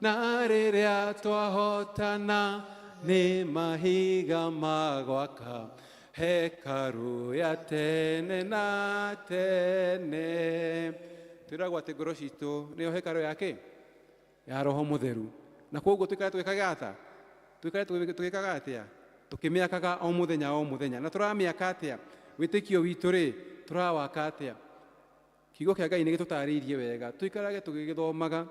Na rĩrĩa twahotana nĩ mahiga ma gwaka hekarũ ya tene na tene. Twĩragwo atĩ ngoro citũ nĩyo hekarũ yake ya Roho Mũtheru, na kwoguo tũikare tũgĩkaga ata tũikare tũgĩkaga atĩa? Tũkĩmĩakaga o mũthenya o mũthenya. Na tũramĩaka atĩa? Wĩtĩkio witũ rĩ, tũrawaka atĩa? Kiugo kĩa Ngai nĩ gĩtũtarĩirie wega, tũikarage tũgĩgĩthomaga,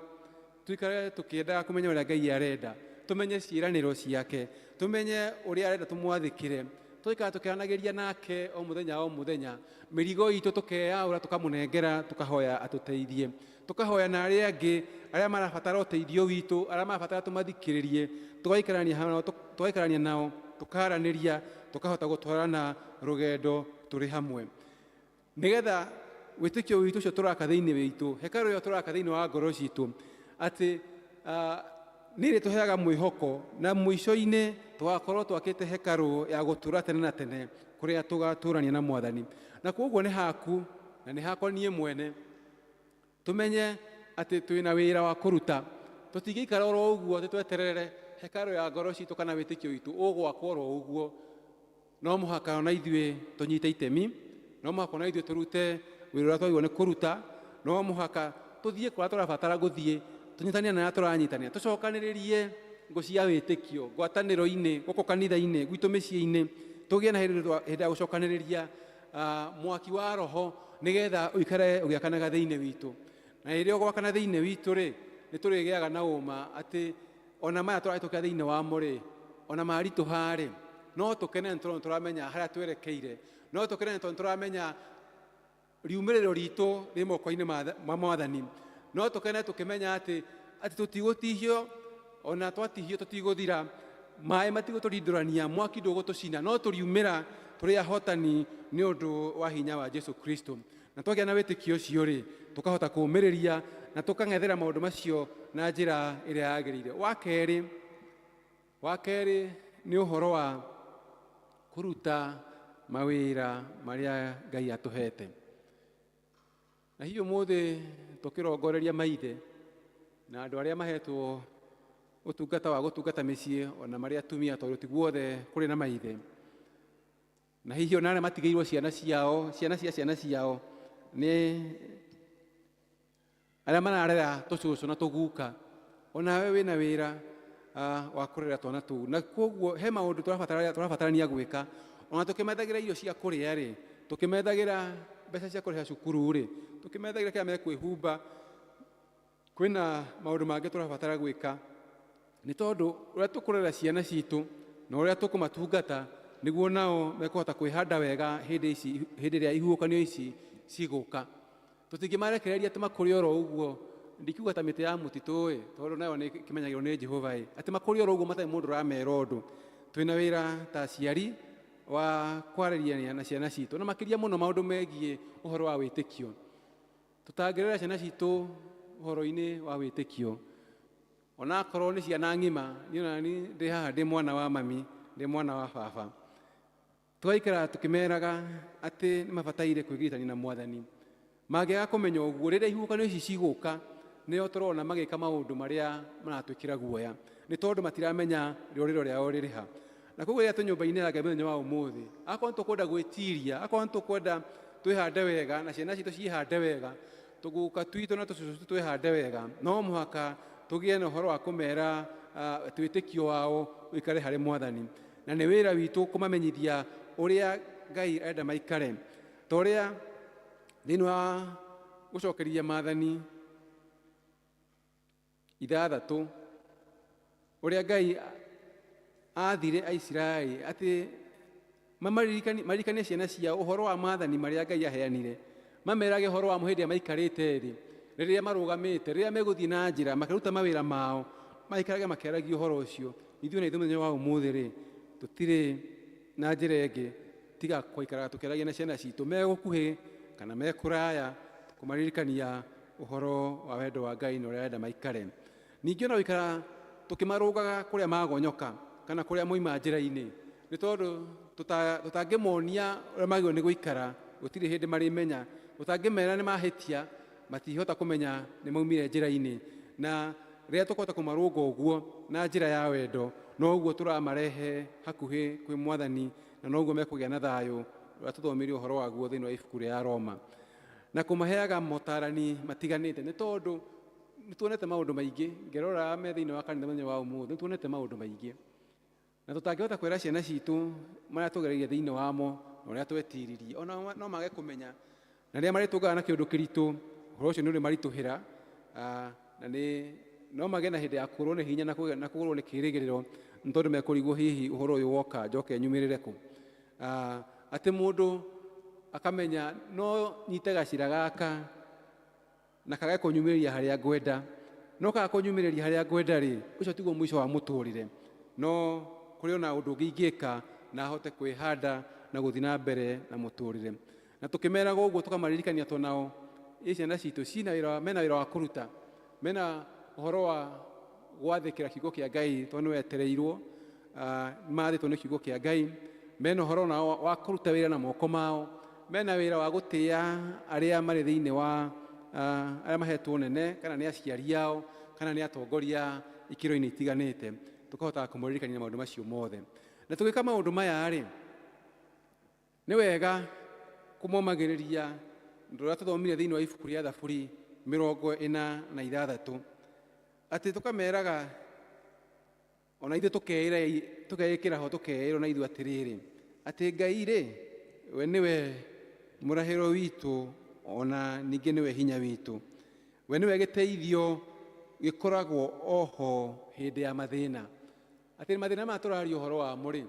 tũikarage tũkĩendaga kũmenya ũrĩa Ngai arenda, tũmenye ciĩranĩro ciake, tũmenye ũrĩa arenda tũmwathĩkĩre, tũgaikara tũkĩaranagĩria nake o mũthenya o mũthenya, mĩrigo itũ tũkeyaũra tũkamũnengera, tũkahoya atũteithie, tũkahoya na arĩa angĩ arĩa marabatara ũteithio witũ, arĩa marabatara tũmathikĩrĩrie, tũgaikarania nao, tũgaikarania nao, tũkaranĩria, tũkahota gũtwarana rũgendo tũrĩ hamwe, nĩgetha wĩtĩkio witũ ũcio tũraka thĩinĩ witũ, hekarũ ĩyo tũraka thĩinĩ wa ngoro citũ, atĩ nĩ ĩrĩtũheaga mwĩhoko, na mũico-inĩ tũgakorwo twakĩte hekarũ ya gũtũra tene na tene, kũrĩa tũgatũrania na Mwathani. Na kwoguo nĩ haku na nĩ hakwa niĩ mwene, tũmenye atĩ twĩna wĩra wa kũruta. Tũtingĩikara oro ũguo atĩ tweterere hekarũ ya ngoro citũ kana wĩtĩkio witũ ũgwakwo oro ũguo. No mũhaka ona ithuĩ tũnyite itemi, no mũhaka ona ithuĩ tũrute wĩra ũrĩa twagĩrĩirwo nĩ kũruta, no mũhaka tũthiĩ kũrĩa tũrabatara gũthiĩ, tũnyitane na arĩa tũranyitanĩra, tũcokanĩrĩrie ngũ cia wĩtĩkio ngwatanĩro-inĩ, gũkũ kanitha-inĩ, gwitũ mĩciĩ-inĩ, tũgĩe na hĩndĩ ya gũcokanĩrĩria mwaki wa Roho, nĩgetha ũikare ũgĩakanaga thĩinĩ witũ. Na rĩrĩa ũgwakana thĩinĩ witũ rĩ, nĩ tũrĩgĩaga na ũma atĩ ona maya tũrahĩtũkĩra thĩinĩ wamo rĩ, ona maritũha rĩ, no tũkene nĩ tondũ tũramenya harĩa twerekeire, no tũkene nĩ tondũ tũramenya riumĩrĩro ritũ rĩ moko-inĩ ma Mwathani, no tũkene tũkĩmenya atĩ tũtigũtihio, ona twatihio tũtigũthira, maĩ matigũtũrindũrania, mwaki ndũgũtũcina, no tũriumĩra tũrĩ ahotani nĩ ũndũ wa hinya wa Jesu Kristo. Na twagĩa na wĩtĩkio ũcio rĩ, tũkahota kũũmĩrĩria na tũkang'ethera maũndũ macio na njĩra ĩrĩa yagĩrĩire. Wa kerĩ nĩ ũhoro wa kũruta mawĩra marĩa Ngai atũhete. Na hihi ũmũthĩ tũkĩrongoreria maithe na andũ arĩa mahetwo ũtungata wa gũtungata mĩciĩ, ona marĩa atumia, tondũ ti guothe kũrĩ na maithe, na hihi ona arĩa matigĩirwo ciana ciao, ciana cia ciana ciao, nĩ arĩa mararera tũcũcũ na tũguka, onawe wĩna wĩra wa kũrera twana tũu. Na koguo he maũndũ tũrabatarania gwĩka, ona tũkĩmethagĩra irio cia kũrĩa rĩ, tũkĩmethagĩra mbeca cia kũrĩha cukuru rĩ, tũkĩmethagĩra kĩrĩa mekwĩhumba, kwĩna maũndũ mangĩ tũrabatara gwĩka, nĩ tondũ ũrĩa tũkũrera ciana citũ na ũrĩa tũkũmatungata nĩguo nao mekũhota kwĩhanda wega hĩndĩ ici, hĩndĩ ĩrĩa ihuhũkanio ici cigũka. Tũtingĩmarekereria atĩ makũre oro ũguo, ndikiuga ta mĩtĩ ya mũtitũ ĩ, tondũ nayo nĩ ĩkĩmenyagĩrwo nĩ Jehova ĩ, atĩ makũre oro ũguo matarĩ mũndũ ũramera ũndũ. Twĩna wĩra ta aciari wa kwarĩria na ciana citũ, na makĩria mũno maũndũ megiĩ ũhoro wa wĩtĩkio. Tũtangĩrera ciana citũ ũhoro-inĩ wa wĩtĩkio, onakorwo nĩ ciana ng'ima, niĩ ona niĩ ndĩ haha ndĩ mwana wa mami, ndĩ mwana wa baba, tũgaikara tũkĩmeraga atĩ nĩ mabataire kwĩgiritania na Mwathani. Mangĩaga kũmenya ũguo, rĩrĩa ihuhũkanio ici cigũka, nĩo tũrona magĩka maũndũ marĩa maratwĩkĩra guoya, nĩ tondũ matiramenya rĩũrĩro rĩao rĩrĩ ha. Na koguo rĩrĩa twĩ nyũmba-inĩ ya Ngai mũthenya wa ũmũthĩ, akorwo nĩ tũkwenda gwĩtiria, akorwo nĩ tũkwenda twĩhande wega na ciana citũ ciĩhande wega, tũguka twitũ na tũcũcũ twitũ twĩhande wega, no mũhaka tũgĩe na ũhoro wa kũmera atĩ wĩtĩkio wao ũikare harĩ Mwathani. Na nĩ wĩra witũ kũmamenyithia ũrĩa Ngai arenda maikare. Ta ũrĩa thĩinĩ wa gũcokeria maathani 6, ũrĩa Ngai aathire Aisiraeli atĩ maririkanie ciana ciao ũhoro wa maathani marĩa Ngai aheanire, mamerage ũhoro wamo hĩndĩ ĩrĩa maikarĩte thĩ, rĩrĩa marũgamĩte, rĩrĩa megũthiĩ na njĩra makĩruta mawĩra mao, maikarage makĩaragia ũhoro ũcio. Ithuĩ na ithuĩ mũthenya wa ũmũthĩ rĩ, tũtirĩ na njĩra ĩngĩ tiga gũikaraga tũkĩaragia na ciana citũ, me gũkuhĩ kana me kũraya, kũmaririkania ũhoro wa wendo wa Ngai na ũrĩa arenda maikare. Ningĩ ona gũikara tũkĩmarũngaga kũrĩa magonyoka kana kũrĩa moima njĩra-inĩ, nĩ tondũ tũtangĩmonia ũrĩa magĩrĩirwo nĩ gũikara, gũtirĩ hĩndĩ marĩmenya. Tũtangĩmera nĩ mahĩtia, matihota kũmenya nĩ maumire njĩra-inĩ. Na Rĩrĩa tũkũhota kũmarũnga ũguo na njĩra ya wendo, noguo tũramarehe hakuhĩ kwĩ Mwathani, na noguo mekũgĩa na thayũ ũrĩa tũthomirie ũhoro waguo thĩinĩ wa ibuku rĩa Roma. Na kũmaheaga motarani matiganĩte, nĩ tondũ nĩ tuonete maũndũ maingĩ. Ngĩrora me thĩinĩ wa kanitha mũthenya wa ũmũthĩ, nĩ tuonete maũndũ maingĩ, na tũtangĩhota kwĩra ciana citũ marĩa tũgereire thĩinĩ wamo na ũrĩa twetiririe, ona no mage kũmenya. Na rĩrĩa marĩtũngaga na kĩũndũ kĩritũ, ũhoro ũcio nĩ ũrĩ maritũhĩra, na nĩ no magĩe na hĩndĩ ya kũrwo nĩ hinya na kũgũrwo nĩ kĩĩrĩgĩrĩro, nĩ tondũ mekũrigwo hihi ũhoro ũyũ woka njoke nyumĩrĩre kũ. Atĩ mũndũ akamenya no nyite gacĩra gaka na kage kũnyumĩrĩria harĩa ngwenda, no kaga kũnyumĩrĩria harĩa ngwenda rĩ, ũcio tiguo mũico wa mũtũrĩre, no kũrĩ ona ũndũ ũngĩ ingĩka na hote kwĩhanda na gũthiĩ na mbere na mũtũrĩre. Na tũkĩmeraga ũguo, tũkamaririkania to nao ĩ ciana citũ cina wĩra, mena wĩra wa kũruta, mena ũhoro wa gwathĩkĩra kiugo kĩa Ngai, tondũ nĩ wetereirwo, mathĩtwo nĩ kiugo kĩa Ngai. Mena ũhoro nao wa kũruta wĩra na moko mao, mena wĩra wa gũtĩa arĩa marĩ thĩinĩ wa arĩa mahetwo nene, kana nĩ aciari ao kana nĩ atongoria ikĩro-inĩ itiganĩte. Tũkahotaga kũmaririkania maũndũ macio mothe. Na tũgĩka maũndũ maya rĩ, nĩ wega kũmomagĩrĩria ũndũ ũrĩa tũthomire thĩinĩ wa ibuku rĩa Thaburi 46, atĩ tũkameraga ona ithuĩ tũkeĩkĩra ho, tũkeĩrwo na ithuĩ atĩrĩrĩ, atĩ Ngai rĩ, we nĩwe mũrahĩro witũ, ona ningĩ nĩwe hinya witũ, we nĩwe gĩteithio gĩkoragwo oho hĩndĩ ya mathĩna. Atĩ mathĩna maya tũraria ũhoro wamo rĩ,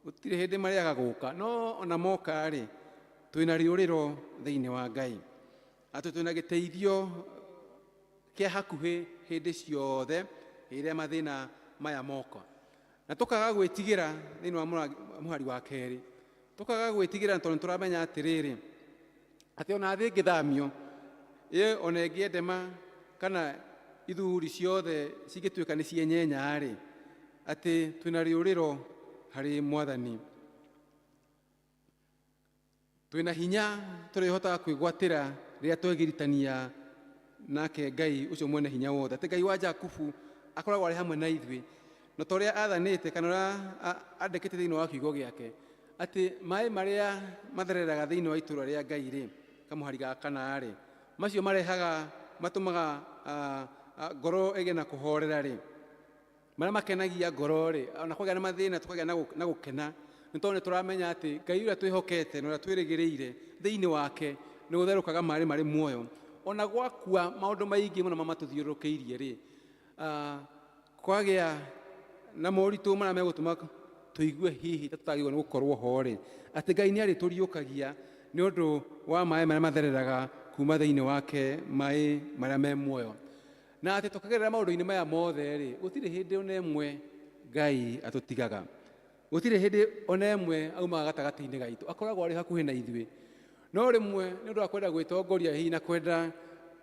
gũtirĩ hĩndĩ marĩaga gũka, no ona moka rĩ, twĩna rĩũrĩro thĩinĩ wa Ngai, atĩ twĩna gĩteithio kĩa hakuhĩ hĩndĩ ciothe rĩrĩa mathĩna maya moka. Na tũkaga gwĩtigĩra thĩinĩ wa mũhari wa kerĩ, tũkaga gwĩtigĩra tondũ nĩtũramenya atĩrĩrĩ, atĩ ona thĩ ĩngĩthamio, ĩ ona ĩngĩendema, kana ithuri ciothe cingĩtuĩka nĩ cienyenya rĩ, atĩ twĩna rĩũrĩro harĩ Mwathani, twĩna hinya tũrĩhotaga kwĩgwatĩra rĩrĩa twegiritania nake Ngai ũcio mwene hinya wothe, atĩ Ngai wa Jakubu akoragwo arĩ hamwe na ithuĩ, na ta ũrĩa athanĩte kana ũrĩa andĩkĩte thĩinĩ wa kiugo gĩake, atĩ maĩ marĩa mathereraga thĩinĩ wa itũũra rĩa Ngai rĩ, kamũhari ga kana rĩ, macio marehaga, matũmaga ngoro ĩgĩe na kũhorera rĩ, marĩa makenagia ngoro rĩ, ona kwagĩa na mathĩna tũkagĩa na gũkena, nĩ tondũ nĩ tũramenya atĩ Ngai ũrĩa twĩhokete na ũrĩa twĩrĩgĩrĩire thĩinĩ wake nĩ gũtherũkaga maĩ marĩ muoyo. Ona gwakua maũndũ maingĩ mũno mamatũthiũrũrũkĩirie rĩ, kwagĩa na moritũ marĩa megũtũma tũigue hihi ta tũtagĩrĩirwo nĩ gũkorwo ho rĩ, atĩ Ngai nĩ arĩtũriũkagia nĩ ũndũ wa maĩ marĩa mathereraga kuma thĩinĩ wake, maĩ marĩa me muoyo. Na atĩ tũkagerera maũndũ-inĩ maya mothe rĩ, gũtirĩ hĩndĩ ona ĩmwe Ngai atũtigaga, gũtirĩ hĩndĩ ona ĩmwe aumaga gatagatĩ-inĩ gaitũ, akoragwo arĩ hakuhĩ na ithuĩ. No rĩmwe nĩ ũndũ wa kwenda gwĩtongoria hihi na kwenda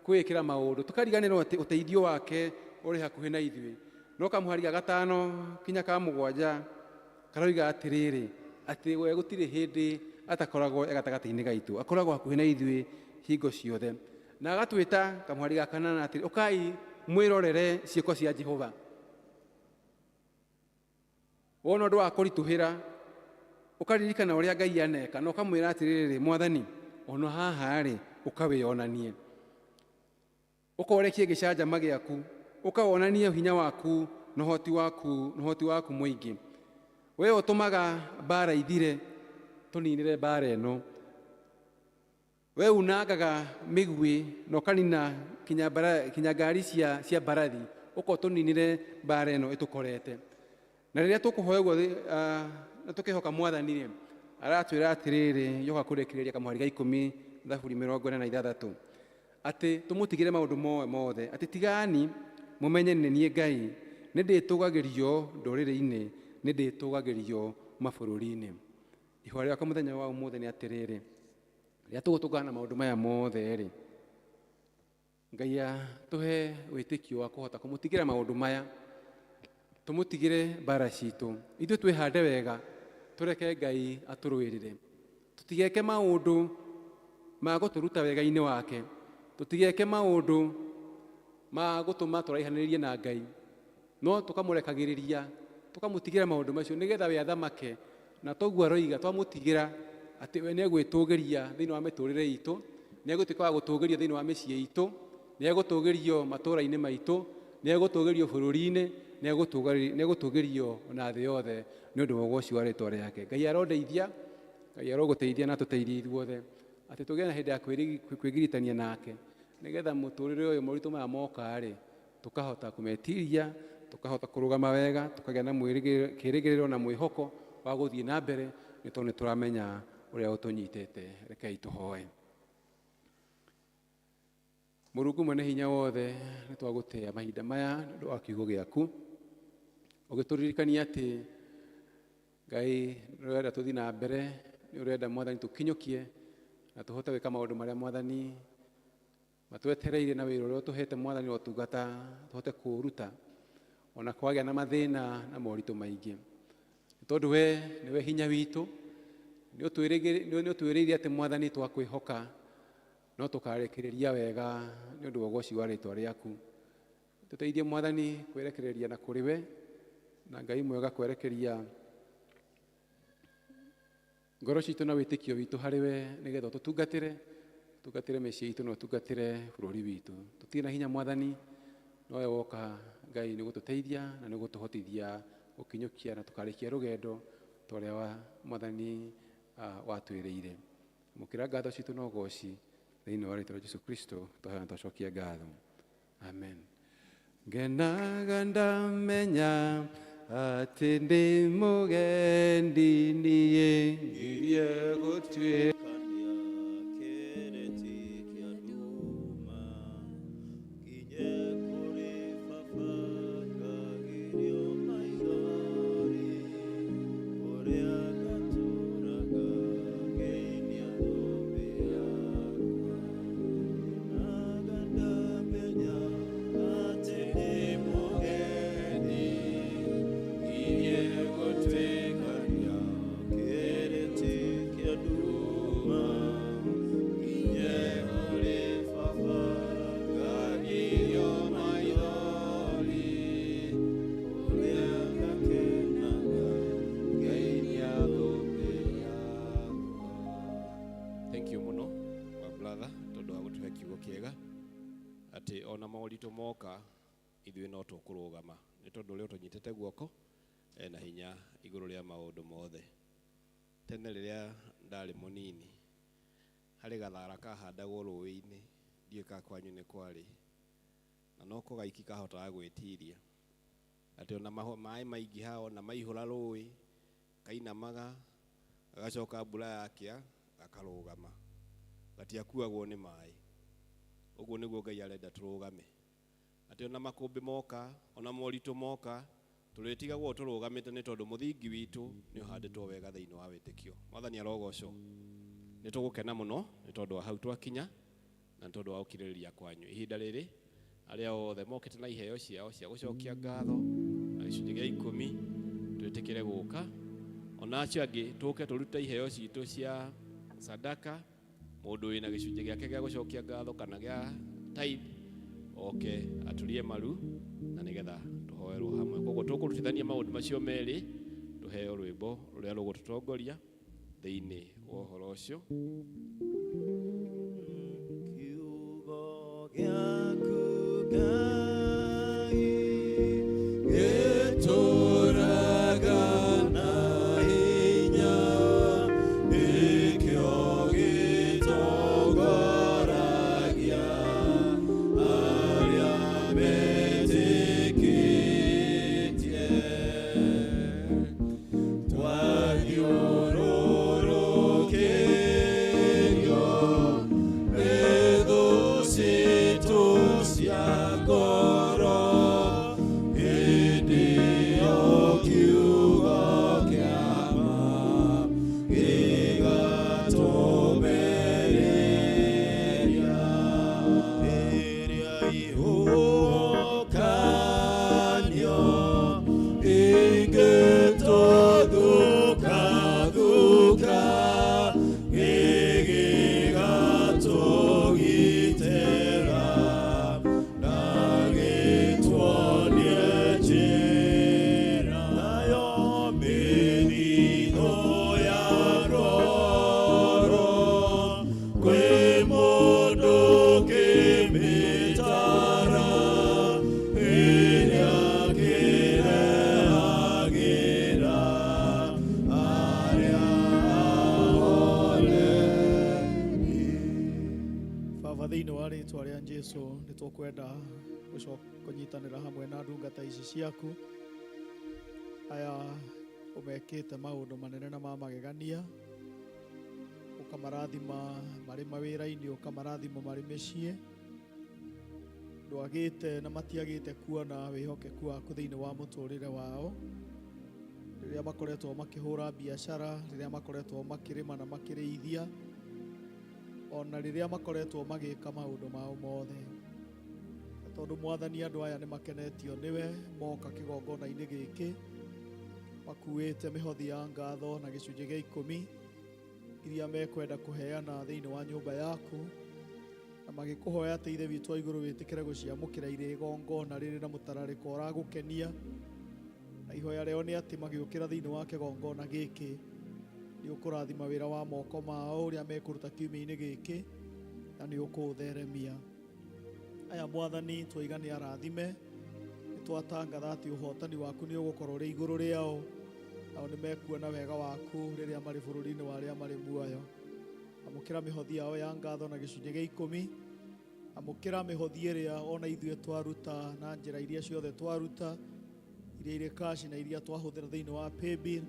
kwĩĩkĩra maũndũ, tũkariganĩrwo atĩ ũteithio wake ũrĩ hakuhĩ na ithuĩ. No kamũhari ga 5 kinya ka 7 karoiga atĩrĩrĩ, atĩ we gũtirĩ hĩndĩ atakoragwo e gatagatĩ-inĩ gaitũ, akoragwo hakuhĩ na ithuĩ hingo ciothe. Na agatwĩta kamũhari ga 8 atĩrĩ, ũkai mwĩrorere ciĩko cia Jehova. Wona ũndũ wa kũritũhĩra, ũkaririkana ũrĩa Ngai aneka, na ũkamwĩra atĩrĩrĩ, Mwathani, ona haha rĩ, ũkawĩonanie, ũkorekie gĩcanjama gĩaku, ũkawonanie hinya waku na ũhoti waku, na ũhoti waku mũingĩ. We ũtũmaga mbara ithire, tũninĩre mbara ĩno. We unangaga mĩguĩ na ũkanina kinya ngari cia mbarathi, ũka ũtũninĩre mbara ĩno ĩtũkorete. Na rĩrĩa tũkũhoya ũguo, na tũkĩhoka Mwathani rĩ, aratwĩra atĩrĩrĩ, yoka kũrĩkĩrĩria kamũhari ga 10 Thaburi 46, atĩ tũmũtigĩre maũndũ mothe, atĩ tigani mũmenye nĩ niĩ Ngai, nĩ ndĩtũgagĩrio ndũrĩrĩ-inĩ, nĩ ndĩtũgagĩrio mabũrũri-inĩ. Ihoya rĩakwa mũthenya wa ũmũthĩ nĩ atĩrĩrĩ, rĩrĩa tũgũtũngana na maũndũ maya mothe rĩ, Ngai atũhe wĩtĩkio wa kũhota kũmũtigĩra maũndũ maya, tũmũtigĩre mbara citũ, ithuĩ twĩhande wega, tũreke Ngai atũrũĩrĩre, tũtigeke maũndũ ma gũtũruta wega-inĩ wake, tũtigeke maũndũ Ma gũtũma tũraihanĩrĩrie na Ngai, no tũkamũrekagĩrĩria, tũkamũtigĩra maũndũ macio nĩgetha we athamake. Na toguo aroiga twamũtigĩra atĩ we nĩegwĩtũgĩria thĩinĩ wa mĩtũrĩre itũ, nĩegũtuĩka wa gũtũgĩrio thĩinĩ wa mĩciĩ itũ, nĩegũtũgĩrio matũũra-inĩ maitũ, nĩegũtũgĩrio bũrũri-inĩ, nĩegũtũgĩrio na thĩ yothe nĩ ũndũ wa ũgoci wa rĩtwa rĩake. Ngai arondeithia, Ngai arogũteithia na atũteithie ithuothe atĩ tũgĩe na hĩndĩ ya kwĩgiritania nake, nĩgetha mũtũrĩre ũyũ, moritũ maya moka-rĩ, tũkahota kũmetiria, tũkahota kũrũgama wega, tũkagĩa na kĩĩrĩgĩrĩro na mwĩhoko wa gũthiĩ na mbere, nĩ tondũ nĩ tũramenya ũrĩa ũtũnyitĩte. Rekei tũhoe. Mũrungu mwene hinya wothe, nĩ twagũtĩa mahinda maya nĩ ũndũ wa kiugo gĩaku, ũgĩtũririkania atĩ Ngai nĩ ũrenda tũthiĩ na mbere, nĩ ũrenda, Mwathani, tũkinyũkie na tũhote gwĩka maũndũ marĩa, Mwathani, matwetereire, na wĩra ũrĩa ũtũhete, Mwathani, wa ũtungata tũhote kũũruta ona kwagĩa na mathĩna na moritũ maingĩ, nĩ tondũ we nĩwe hinya witũ. Nĩ ũtwĩrĩire atĩ, Mwathani, twakwĩhoka no tũkarĩkĩrĩria wega nĩ ũndũ wa ũgoci wa rĩtwa rĩaku. Tũteithie, Mwathani, kwĩrekereria na kũrĩ we, na Ngai mwega, kwerekeria ngoro citũ na wĩtĩkio witũ harĩ we, nĩgetha ũtũtungatĩre, ũtungatĩre mĩciĩ itũ na ũtungatĩre bũrũri witũ. Tũtirĩ na hinya, Mwathani, nowe woka, Ngai, nĩ gũtũteithia na nĩ gũtũhotithia gũkinyũkia na tũkarĩkia rũgendo ta ũrĩa wa Mwathani watwĩrĩire. Mũkĩra ngatho citũ na ũgoci thĩinĩ wa rĩtwa rĩa Jesu Kristo twahoya na twacokia ngatho, amen. Ngenaga ndamenya atĩ ndĩ mũgendi niĩ, ngirie gũtuĩka Kĩrĩti kĩa nduma kinye kũrĩ baba, ngagirio maithori kũrĩa ngatũraga ngeinia thũmbĩ yakwa. Ngenaga ndamenya atĩ ndĩ mũgendi, ngirie gũtuĩkania kĩrĩti kĩa nduma kinye kũrĩ baba, ngagirio maithori kũrĩa ngakenaga ngeinia thũmbĩ yakwa. Thank you mũno, my brother, tondũ wa gũtũhe kiugo kĩega atĩ ona moritũ moka ithuĩ no tũkũrũgama, nĩ tondũ ũrĩa ũtũnyitĩte guoko ena hinya igũrũ rĩa maũndũ mothe. Tene rĩrĩa ndarĩ mũnini, harĩ gathara kahandagwo rũĩ-inĩ, ndiũĩ kana kwanyu nĩ kwarĩ, na noko gaiki kahotaga gwĩtiria atĩ ona maĩ maingĩha, ona maihũra rũĩ, kainamaga, gagacoka mbura yakĩa gakarũgama, gatiakuagwo nĩ maĩ. Ũguo nĩguo Ngai arenda tũrũgame, atĩ ona makũmbĩ moka, ona moritũ moka, tũrĩtigagwo tũrũgamĩte, nĩ tondũ mũthingi witũ nĩ ũhandĩtwo wega thĩinĩ wa wĩtĩkio. Mwathani arogocwo. Nĩ tũgũkena mũno nĩ tondũ wa hau twakinya na nĩ tondũ wa gũkirĩrĩria kwanyu. Ihinda rĩrĩ, arĩa othe mokĩte na iheo ciao cia gũcokia ngatho na gĩcunjĩ gĩa 10, twĩtĩkĩre gũka. Ona acio angĩ tũke tũrute iheo citũ cia sadaka. Mũndũ wĩna gĩcunjĩ gĩake gĩa gũcokia ngatho kana gĩa tithe oke aturie maru na nĩgetha tũhoerwo hamwe. Koguo tũkũrutithania maũndũ macio merĩ, tũheo rwĩmbo rũrĩa rũgũtũtongoria thĩinĩ wa ũhoro ũcio. Kiugo gĩaku, Ngai, gĩtũũraga na hinya, nĩkĩo gĩtongoragia arĩa metĩkĩtie. Twathiũrũrũkĩrio. Jesu nĩ tũkwenda kũnyitanĩra hamwe na ndungata ici ciaku aya ũmekĩte maũndũ manene na ma magegania, ũkamarathima marĩ mawĩra-inĩ, ũkamarathima marĩ mĩciĩ, ndwagĩte na matiagĩte kuona wĩhokeku waku thĩinĩ wa mũtũrĩre wao rĩrĩa makoretwo makĩhũra biacara, rĩrĩa makoretwo makĩrĩma na makĩrĩithia, ona rĩrĩa makoretwo magĩka maũndũ mao mothe. Tondũ Mwathani andũ aya nĩ makenetio nĩwe moka kĩgongona-inĩ gĩkĩ makuĩte mĩhothi ya ngatho na gĩcunjĩ gĩa 10 iria mekwenda kũheana thĩinĩ wa nyũmba yaku, na magĩkũhoya atĩ Ithe witũ wa igũrũ wĩtĩkĩre gũciamũkĩra irĩ igongona rĩrĩ na mũtararĩko ũragũkenia. Na ihoya rĩao nĩ atĩ magĩũkĩra thĩinĩ wa kĩgongona gĩkĩ nĩ ũkũrathima wĩra wa moko mao ũrĩa mekũruta kiumia-inĩ gĩkĩ, na nĩ ũkũũtheremia. Aya Mwathani twaiga nĩ arathime, nĩ twatangatha atĩ ũhotani waku nĩ ũgũkorwo ũrĩ igũrũ rĩao, nao nĩ mekuona wega waku rĩrĩa marĩ bũrũri-inĩ wa arĩa marĩ muoyo. Amũkĩra mĩhothi yao ya ngatho na gĩcunjĩ gĩa 10, amũkĩra mĩhothi ĩrĩa ona ithuĩ twaruta na njĩra iria ciothe twaruta, iria irĩ kaci na iria twahũthĩra thĩinĩ wa paybill,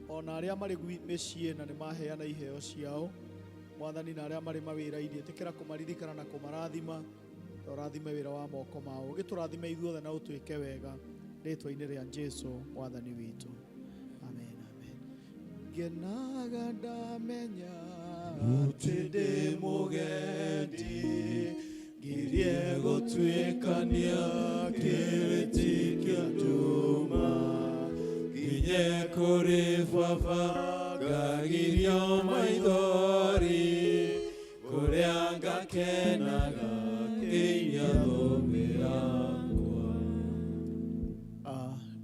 ona arĩa marĩ mĩciĩ na nĩ maheana iheo ciao Mwathani, na arĩa marĩ mawĩra-inĩ ĩtĩkĩra kũmaririkana na kũmarathima, na ũrathime wĩra wa moko mao. Ũgĩtũrathime ithuothe na ũtwĩke wega rĩtwa-inĩ rĩa Jesu Mwathani witũ. Amen, amen. Ngenaga ndamenya atĩ ndĩ mũgendi, ngirie gũtuĩkania kĩrĩti kĩa nduma, nginye kũrĩ Baba ngagirio maithori, kũrĩa ngakenaga ngĩinia thũmbĩ yakwa.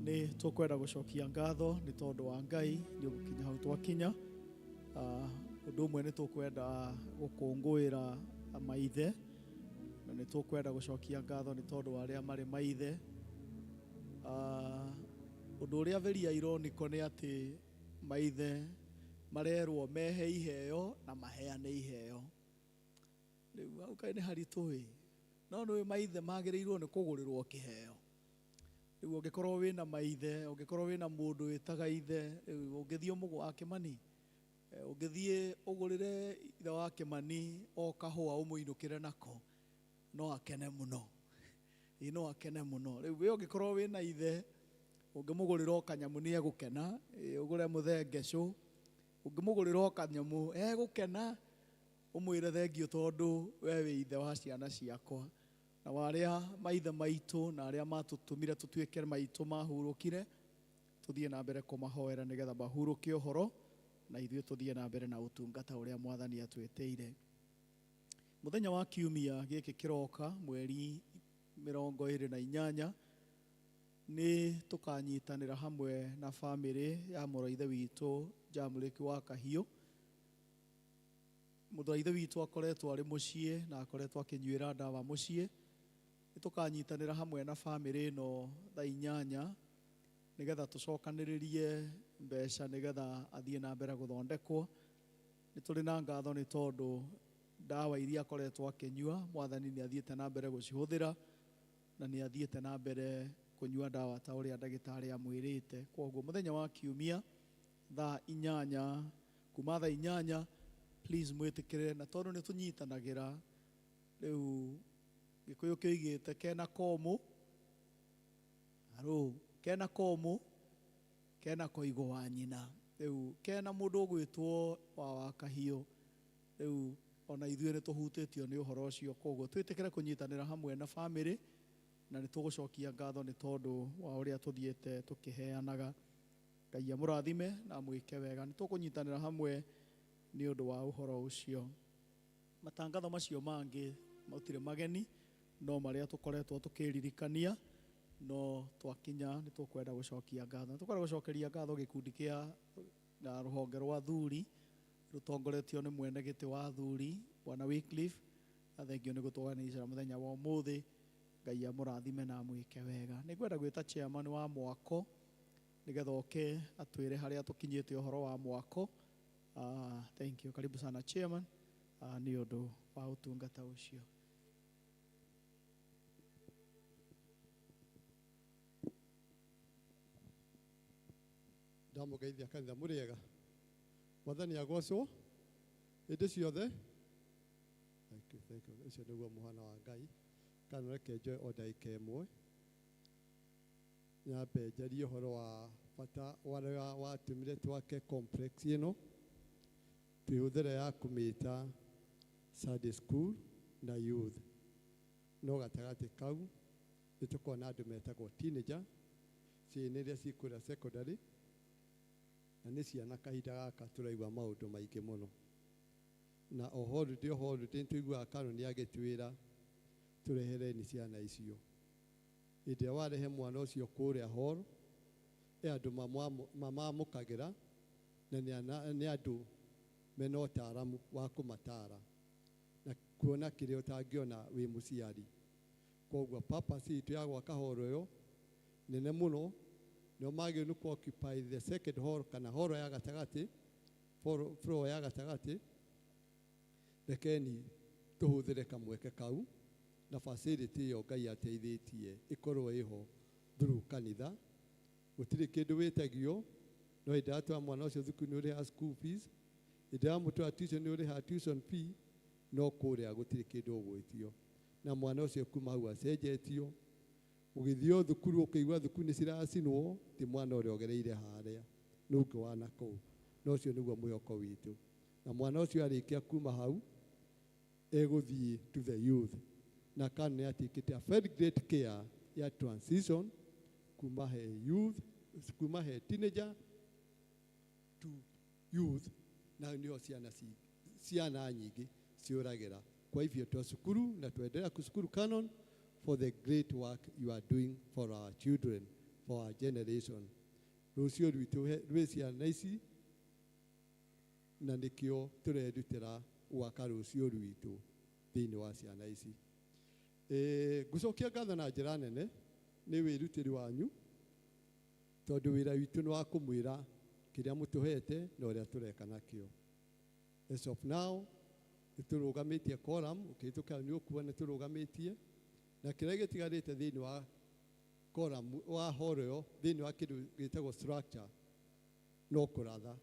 Nĩ tũkwenda gũcokia ngatho nĩ tondũ wa Ngai nĩ ũgũkinya hau twakinya. Ũndũ ũmwe nĩ tũkwenda gũkũngũĩra maithe, na nĩ tũkwenda gũcokia ngatho nĩ tondũ wa arĩa marĩ maithe. Ũndũ ũrĩa very ironical nĩ atĩ maithe marerwo mehe iheo na maheane iheo. Rĩu hau kaĩ nĩ haritũ ĩ, no nĩ maithe magĩrĩirwo nĩ kũgũrĩrwo kĩheo. Rĩu ũngĩkorwo wĩna maithe, ũngĩkorwo wĩna mũndũ wĩtaga ithe, rĩu ũngĩthiĩ ũmũgũ wa Kĩmani, ũngĩthiĩ ũgũrĩre ithe wa Kĩmani o kahũa ũmũinũkĩre nako, no akene mũno. Ĩ, no akene mũno. Rĩu we ũngĩkorwo wĩna ithe, ũngĩmũgũrĩra o kanyamũ nĩ egũkena, ũgũre mũthengecũ, ũngĩmũgũrĩra o kanyamũ egũkena, ũmwĩre thengiũ tondũ we wĩ ithe wa ciana ciakwa. Na warĩa maithe maitũ na arĩa matũtũmire tũtuĩke maitũ mahurũkire, tũthiĩ na mbere kũmahoera nĩgetha mahurũke ũhoro, na ithuĩ tũthiĩ na mbere na ũtungata ũrĩa Mwathani atwĩtĩire. Mũthenya wa kiumia gĩkĩ kĩroka mweri 28 nĩ tũkanyitanĩra hamwe na bamĩrĩ ya mũrũ wa ithe witũ Jamũrĩki wa Kahiũ. Mũrũ wa ithe witũ akoretwo arĩ mũciĩ na akoretwo akĩnyuĩra ndawa mũciĩ. Nĩ tũkanyitanĩra hamwe na bamĩrĩ ĩno thaa 8 nĩgetha tũcokanĩrĩrie mbeca nĩgetha athiĩ na mbere gũthondekwo. Nĩ tũrĩ na ngatho nĩ tondũ ndawa iria akoretwo akĩnyua Mwathani nĩ athiĩte na mbere gũcihũthĩra, na nĩ athiĩte na mbere kũnyua ndawa ta ũrĩa ndagĩtarĩ amwĩrĩte. Kwoguo mũthenya wa kiumia thaa 8, kuma thaa 8, please mwĩtĩkĩre, na tondũ nĩ tũnyitanagĩra rĩu Gĩkũyũ kĩoigĩte kena komũ, arũ kena komũ, kena koigo wa nyina. Rĩu kena mũndũ ũgwĩtwo wa Kahiũ, rĩu ona ithuĩ nĩ tũhutĩtio nĩ ũhoro ũcio. Kwoguo twĩtĩkĩre kũnyitanĩra hamwe na bamĩrĩ, na nĩ tũgũcokia ngatho nĩ tondũ wa ũrĩa tũthiĩte tũkĩheanaga. Ngai amũrathime na amwĩke wega. Nĩ tũkũnyitanĩra hamwe nĩ ũndũ wa ũhoro ũcio. Matangatho macio mangĩ matirĩ mageni, no marĩa tũkoretwo tũkĩririkania, no twakinya nĩ tũkwenda gũcokia ngatho. Nĩ tũkwenda gũcokeria ngatho gĩkundi kĩa na rũhonge rwa athuri rũtongoretio nĩ mwene gĩtĩ wa athuri Bwana Wycliffe, na thengio nĩ gũtũganĩra mũthenya wa ũmũthĩ. Ngai amũrathime na amwĩke wega. Nĩ ngwenda gwĩta chairman wa mwako nĩgetha oke atwĩre harĩa tũkinyĩte ũhoro wa mwako. Thank you. Karibu sana chairman, nĩ ũndũ wa ũtungata ũcio. Ndamũgeithia kanitha, mũrĩega? Mwathani agocwo hĩndĩ ciothe. Thank you, thank you. Ũcio nĩguo mũhano wa Ngai. Kana reke njoe o ndagĩka ĩmwe nyambe njarie ũhoro wa bata warĩa watũmire twake complex ĩno, twĩhũthĩre ya kũmĩta Sunday school na youth. No gatagatĩ kau nĩ tũkoragwo na andũ metagwo teenager, ciana iria cikũrĩa secondary, na nĩ ciana kahinda gaka tũraigua maũndũ maingĩ mũno. Na o holiday, o holiday, nĩtũiguaga Karo nĩ agĩtwĩra tũrehereni ciana icio. Hĩndĩ ĩrĩa warehe mwana ũcio kũrĩa hall, e andũ mamamũkagĩra, na nĩ andũ mena ũtaaramu wa kũmatara na kuona kĩrĩa ũtangĩona wĩ mũciari. Koguo purpose itũ ya gwaka hall ĩyo nene mũno, nĩo magĩrĩirwo nĩ kũ occupy the second hall, kana hall ya gatagatĩ, floor ya gatagatĩ. Rekeni tũhũthĩre kamweke kau na facility ĩyo Ngai ateithĩtie ĩkorwo ĩho through kanitha. Gũtirĩ kĩndũ wĩtagio, no hĩndĩ ĩrĩa twara mwana ũcio thukuru nĩ ũrĩhaga school fees, hĩndĩ ĩrĩa wamũtwara tuition nĩ ũrĩhaga tuition fee, no kũrĩa gũtirĩ kĩndũ ũgwĩtio. Na mwana ũcio kuma hau acenjetio, ũgĩthiĩ o thukuru ũkĩigua thukuru nĩ ciracinwo, ti mwana ũrĩa ũgereire harĩa, nĩ ũngĩ wa nakũu. Na ũcio nĩguo mwĩhoko witũ. Na mwana ũcio arĩkia kuma hau egũthiĩ to the youth. Na Kano nĩ atikĩte a very great care ya transition kuma he youth, kuma he teenager to youth, na nĩho ciana nyingĩ ciũragĩra. Kwa hivyo twashukuru na tuendelea kushukuru Canon for the great work you are doing for our children, for our generation. Rũciũ rwitũ rwĩ ciana ici, na nĩkĩo tũrerutĩra gwaka rũciũ rwitũ thĩinĩ wa ciana ici. Ngũcokia ngatho na njĩra nene nĩ wĩrutĩri wanyu, tondũ wĩra witũ nĩ wa kũmwĩra kĩrĩa mũtũhete na ũrĩa tũreka nakĩo. As of now, nĩ tũrũgamĩtie quorum, ũkĩhĩtũka nĩ ũkuona nĩ tũrũgamĩtie, na kĩrĩa gĩtigarĩte thĩinĩ wa quorum wa hall ĩyo, thĩinĩ wa kĩndũ gĩtagwo structure, no kũratha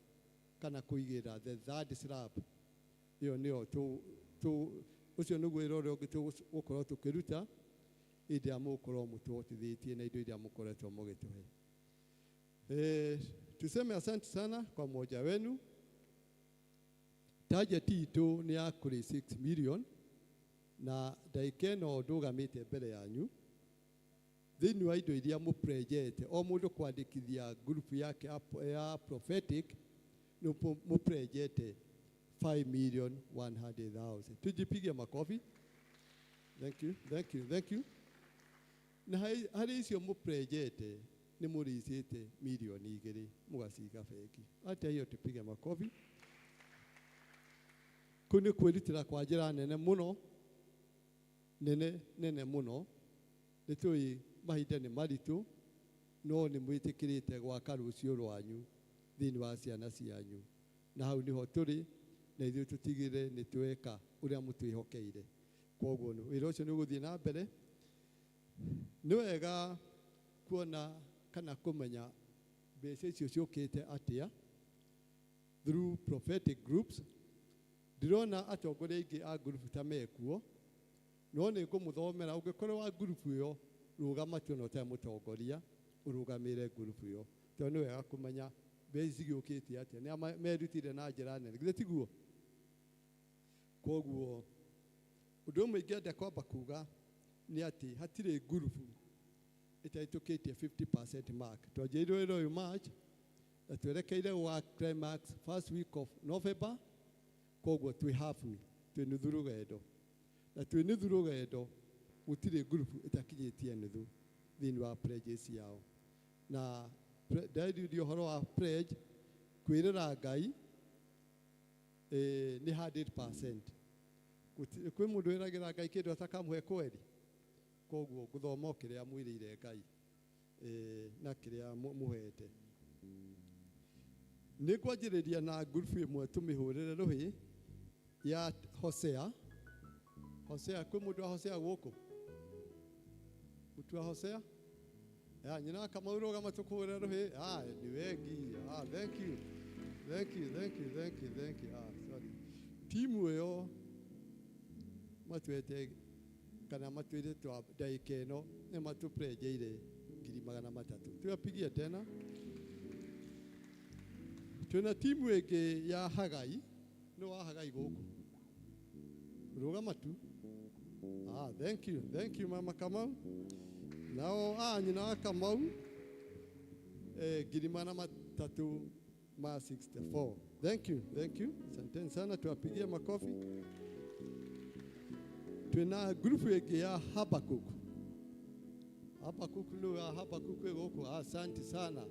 kana kũigĩrĩra the third slab. Ĩyo nĩyo ũcio nĩguo wĩra ũrĩa ũngĩ tũgũkorwo tũkĩruta hĩndĩ ĩrĩa mũgũkorwo mũtũhotithĩtie na indo iria mũkoretwo mũgĩtũhe. Tuseme asante sana kwa mmoja wenu. Target itũ nĩ ya kũrĩ 6 million, na ndagĩka ĩno ndũgamĩte mbere yanyu thĩinĩ wa indo iria mũprejete, o mũndũ kwandĩkithia group yake ya prophetic, nĩ mũprejete 5,100,000. Tujipige makofi. Thank you, thank you, thank you. Na harĩ icio mũprejete nĩ mũricĩte 2 mirioni mũgaciga bengi. Hata hiyo tupige makofi. Kũu nĩ kwĩrutĩra kwa njĩra nene mũno, nene nene mũno. Nĩ tũĩ mahinda nĩ maritũ, no nĩ mwĩtĩkĩrĩte gwaka rũciũ rwanyu thĩinĩ wa ciana cianyu. Na hau nĩho tũrĩ, na ithuĩ tũtigĩrĩre nĩ tweka ũrĩa mũtwĩhokeire. Koguo wĩra ũcio nĩ ũgũthiĩ na mbere. Nĩ wega kuona kana kũmenya mbeca icio ciũkĩte atĩa through prophetic groups. Ndĩrona atongoria aingĩ a ngurubu ta mekuo, no nĩ ngũmũthomera. Ũngĩkorwo wa ngurubu ĩyo, rũgama tu ona ũtarĩ mũtongoria, ũrũgamĩrĩre ngurubu ĩyo, tondũ nĩ wega kũmenya mbeca ici ciũkĩte atĩa. Nĩ merutire na njĩra nene, githĩ tiguo? Koguo ũndũ ũmwe ingĩenda kwamba kuga nĩ atĩ hatirĩ ngurubu ĩtahĩtũkĩtie 50% mark. Twanjĩrĩirie wĩra ũyũ March na twerekeire gwa climax first week of November, koguo twĩ halfway, twĩ nuthu rũgendo, na twĩ nuthu rũgendo gũtirĩ ngurubu ĩtakinyĩtie nuthu thĩinĩ wa pledges yao. Na ndaririe ũhoro wa pledge kwĩrĩra Ngai, nĩ 100%. Kwĩ mũndũ wĩragĩra Ngai kĩndũ atakamũhe kweri? Koguo ngũthoma o kĩrĩa mwĩrĩire Ngai, na kĩrĩa mũhete. Nĩ ngwanjĩrĩria na ngurubu ĩmwe tũmĩhũrĩre rũhĩ ya Hosea. Hosea, kwĩ mũndũ wa Hosea gũkũ? Mũtu wa Hosea? Ya nyina wa Kamau rũgama tũkũhũre rũhĩ. Ah, ni wengi. Ah, thank you. Thank you, thank you, thank you, thank you. Ah, sorry. Timu ĩyo matwete kana matwĩre twa ndagĩka ĩno nĩ matũprenjeire 300,000. Tuwapigie tena. Twĩna timu ĩngĩ ya Hagai. Nĩ wa Hagai gũkũ. Rũgama tu. Ah, thank you. Thank you, Mama Kamau. Nao nyina wa Kamau 364,000. Thank you, thank you. Asanteni sana, tuwapigie makofi. Twina grupu ĩngĩ ya Habakuk. Habakuk nĩ wa Habakuk gũkũ. Asante sana.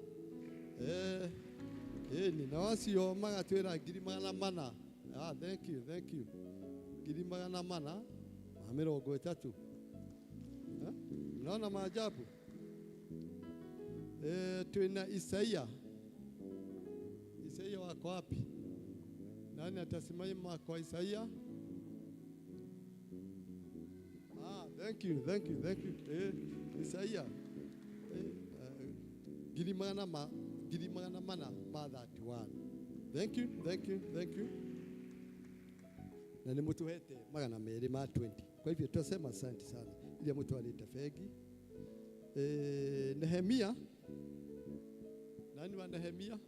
Ni na wacio magatwĩra 400,000. Ah, thank you, thank you. 430,000. Mnaona maajabu. Twina Isaia. Isaia wako wapi? Nani atasimama kwa Isaia? Ah, thank you, thank you, thank you. Isaia. 431. Thank you, thank you, thank you. Na ni mtuhete 220. Kwa hivyo tunasema asante sana. Ile mtu aleta fegi. Nehemia. Nani wa Nehemia?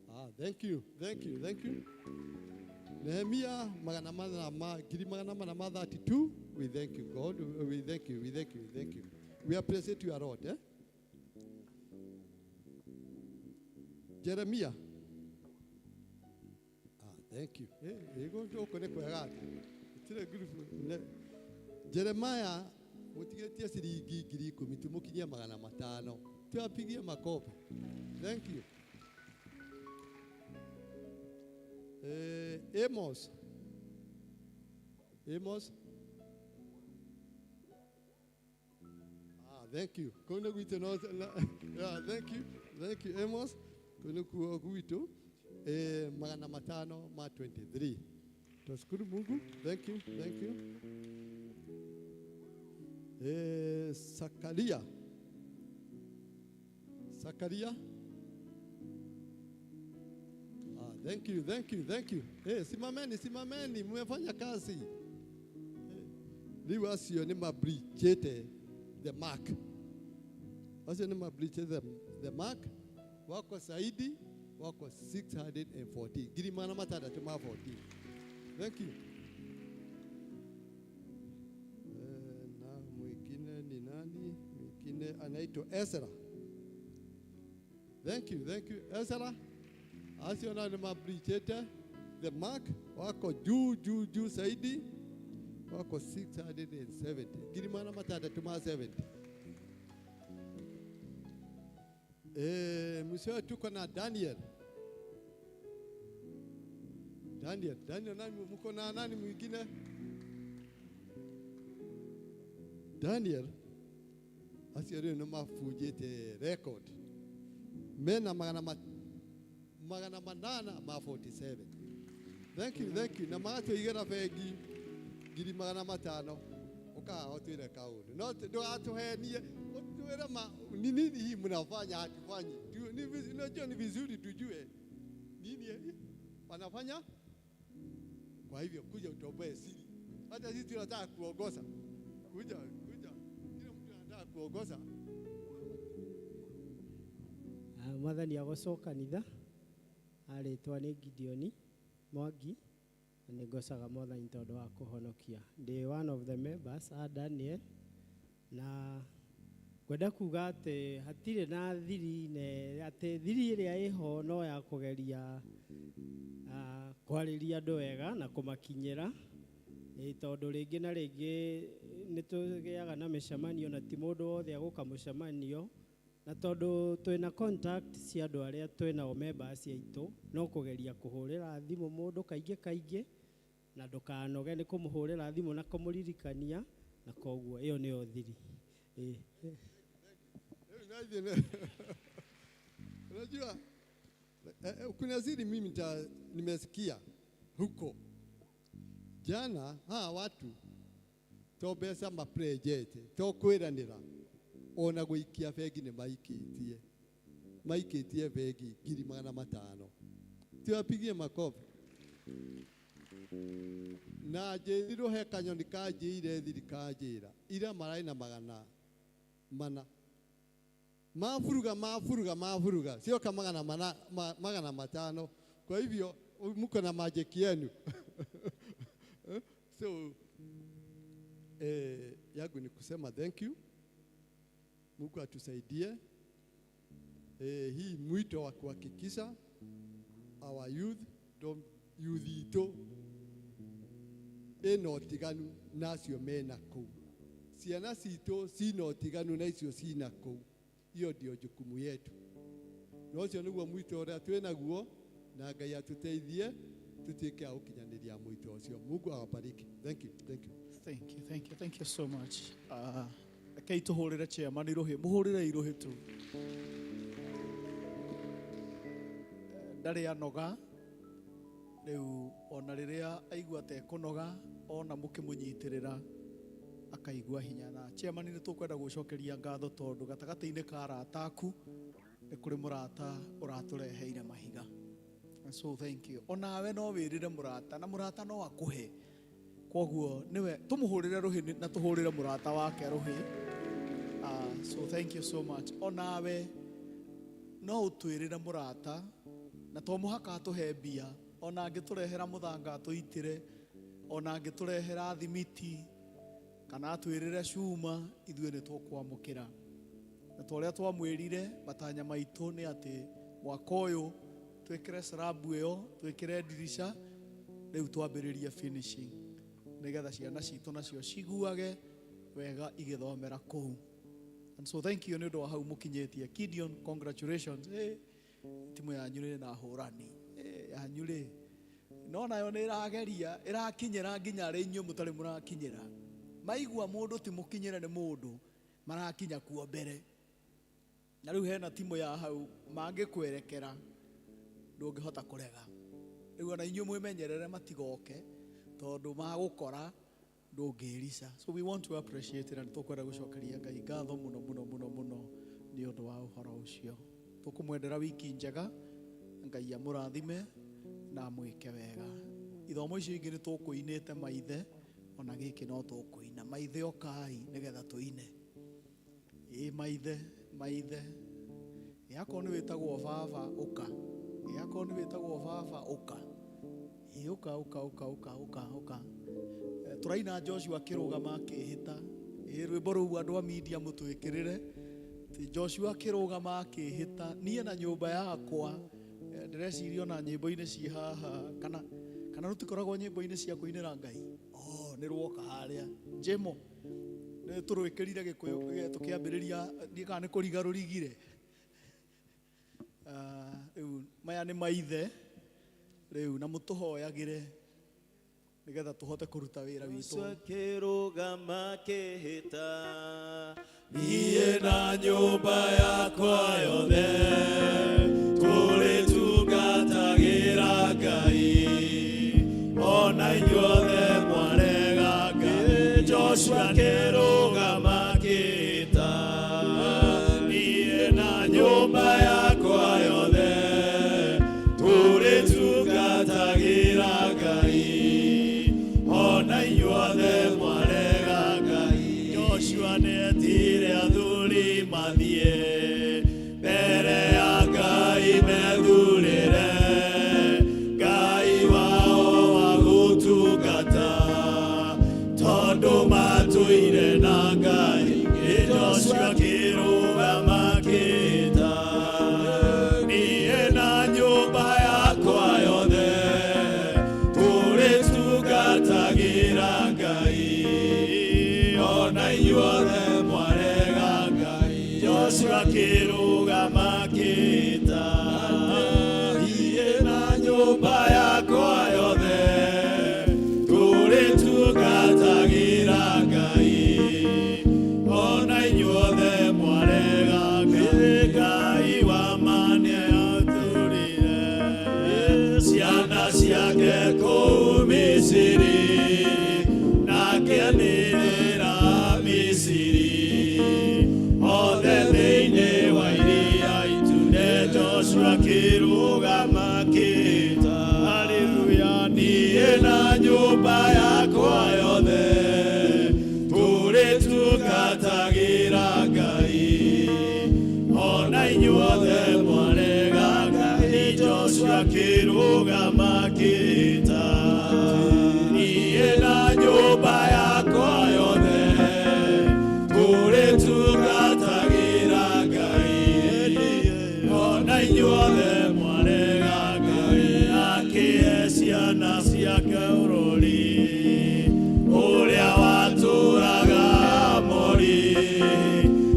Ah, thank you, thank you, thank you. Nehemia 432. We thank you, God. We thank you, we thank you, thank you. We appreciate you a lot, eh? Jeremiah. Ah, thank you. Jeremiah mutigetie ciringi 10,000 tumukinyie 500. Tuwapigie makofi. Thank you. Amos. Amos. Ah, thank you. Kono gwito no. Yeah, thank you. Thank you, Amos. Kono kuo gwito 523. Tushukuru Mungu. Thank you, thank you. Sakaria. Sakaria. Ah, thank you, thank you, thank you. Simameni, simameni, mmefanya kazi. Riu acio ni mabrichete the mark. Acio ni mabrichete the mark. Wako saidi, wako 640. 614. Thank you. Na mwingine ni nani? Mwingine anaitwa Ezra. Thank you, thank you. Ezra. Acio na ni mabrichete the mark. Wako juu juu juu saidi. Wako 670. 670. Mwisho tuko na Daniel. Daniel, Daniel nani mko na nani mwingine? Daniel asiere no mafujete record. Mena 847. Thank you, thank you. Na mato igera fegi 500,000. Uka otwire kaundu. No ndugatuhenie utwire ma ni nini hii mnafanya hatufanyi. Unajua ni vizuri tujue nini wanafanya. Kwa hivyo kuja utoboe siri. Hata sisi tunataka kuongoza. Kuja, kuja. Kila mtu anataka kuongoza. Mwathani agocwo kanitha arĩtwa nĩ Gideon Mwangi na nĩngocaga Mwathani tondũ wa kũhonokia. Ndĩ one of the members a Daniel na ngwenda kuga atĩ hatirĩ na thiri ne atĩ thiri ĩrĩa ĩho no ya kũgeria kwarĩria andũ wega na kũmakinyĩra tondũ rĩngĩ na rĩngĩ nĩ tũgĩaga na mĩcemanio na ti mũndũ wothe agũka mũcemanio na tondũ twĩna contact cia andũ arĩa twĩnao members aitũ no kũgeria kũhũrĩra thimũ mũndũ kaingĩ kaingĩ na ndũkanoge nĩ kũmũhũrĩra thimũ na kũmũririkania na koguo ĩyo nĩyo thiri. Unajua kuna siri mimi nimesikia huko jana hawa watu to mbeca maprejete to kwiranira Ona gũikia bengi nĩ maikĩtie, maikĩtie bengi 500,000. Tiwapigie makofi. Na njĩrirwo he kanyoni kanjĩire thiri kanjĩra ira mararĩ na 400 maburuga maburuga maburuga cioka 400 500. Kwa hivyo mko na majeki yenu. So yangu ni kusema thank you. Mungu atusaidie. Hii mwito wa kuhakikisha our youth don't youth ito ĩna ũtiganu na acio mena kũu, ciana citũ cina ũtiganu na icio cina kũu. Hiyo ndio jukumu yetu, na ũcio nĩguo mwito ũrĩa twĩnaguo, na Ngai atũteithie tutuĩke a gũkinyanĩria mwito ũcio. Mungu awabariki. Thank you, thank you. Thank you, thank you, thank you so much. Rekei tũhũrĩre chairman irũhĩ, mũhũrĩre irũhĩ tu. Ndarĩ anoga rĩu, ona rĩrĩa aigua atekũnoga, ona mũkĩmũnyitĩrĩra akaigua hinya. Na chairman nĩ tũkwenda gũcokeria ngatho tondũ gatagatĩ-inĩ ka arata aku nĩ kũrĩ mũrata ũratũreheire mahiga. And so thank you. Onawe no wĩrĩre mũrata, na mũrata no akũhe. Koguo nĩwe tũmũhũrĩre rũhĩ na tũhũrĩre mũrata wake rũhĩ. So thank you so much. Onawe no ũtwĩrĩre mũrata, na to mũhaka atũhe mbia, ona angĩtũrehera mũthanga atũitĩre, ona angĩtũrehera thimiti kana atwĩrĩre cuma, ithuĩ nĩ tũkwamũkĩra. Na ta ũrĩa twamwĩrire, matanya maitũ nĩ atĩ mwaka ũyũ twĩkĩre slab ĩyo, twĩkĩre ndirica, rĩu twambĩrĩrie finishing nĩgetha ciana citũ nacio ciguage wega igĩthomera kũu. And so thank you nĩ ũndũ wa hau mũkinyĩtie. Gideon, congratulations. Hey, timu yanyu rĩ na hũrani. Hey, yanyu rĩ no nayo nĩ ĩrageria, ĩrakinyĩra nginya arĩa inyuĩ mũtarĩ mũrakinyĩra. Maigua mũndũ ti mũkinyĩre nĩ mũndũ, marakinya kuo mbere. Na rĩu hena timu ya hau mangĩkwerekera ndũngĩhota kũrega. Rĩu ona inyuĩ mwĩmenyerere matigoke tondũ magũkora ndũngĩrica. So we want to appreciate na nĩtũkwenda gũcokeria Ngai ngatho mũno mũno mũno mũno nĩ ũndũ wa ũhoro ũcio. Tũkũmwendera wiki njega, Ngai amũrathime na amwĩke wega. Ithomo icio ingĩ nĩ tũkũinĩte maithe, ona gĩkĩ no tũkũina. Maithe ũkai nĩgetha tũine. Ĩ maithe, maithe. Ĩ akorwo nĩ wĩtagwo baba ũka. Ĩ akorwo nĩ wĩtagwo baba ũka. Ĩ ũka ũka ũka ũka ũka ũka. Tũraina Joshua akĩrũgama akĩhĩta. Ĩ rwĩmbo rũu andũ a media mũtwĩkĩrĩre. Ti Joshua akĩrũgama akĩhĩta, niĩ na nyũmba yakwa. Ndĩreciria ona nyĩmbo-inĩ ci haha, kana rũtikoragwo nyĩmbo-inĩ cia kũinĩra Ngai. Oh, nĩ rwoka harĩa. Njemo. Nĩ tũrwĩkĩrire Gĩkũyũ tũkĩambĩrĩria, ndiĩ kana nĩ kũriga rũrigire. Rĩu maya nĩ maithe rĩu, na mũtũhoyagĩre nĩgetha tũhote kũruta wĩra witũ. Akĩrũgama akĩhĩta, niĩ na nyũmba yakwa yothe tũrĩtungatagĩra Ngai, ona inyuothe mwarega Ngai. Joshua akĩrũgama akĩhĩta, niĩ na nyũmba yakwa yothe tũrĩtungatagĩra Ngai, ona inyuothe mwarega Ngai. Joshua nĩetire athuri mathiĩ mbere ya Ngai methurĩre Ngai wao wa gũtungata, tondũ matũire na Ngai. Joshua akĩrũgama akĩhĩta, niĩ na nyũmba yakwa yothe tũrĩtungatagĩra Ngai, ona inyuothe mwarega Ngai. Joshua akĩrũgama akĩhĩta, niĩ na nyũmba yakwa yothe tũrĩtungatagĩra Ngai, ona inyuothe mwarega Ngai. Ngai wa ma nĩatũrire ciana ciake kũu Misiri, nake anĩrĩra Misiri.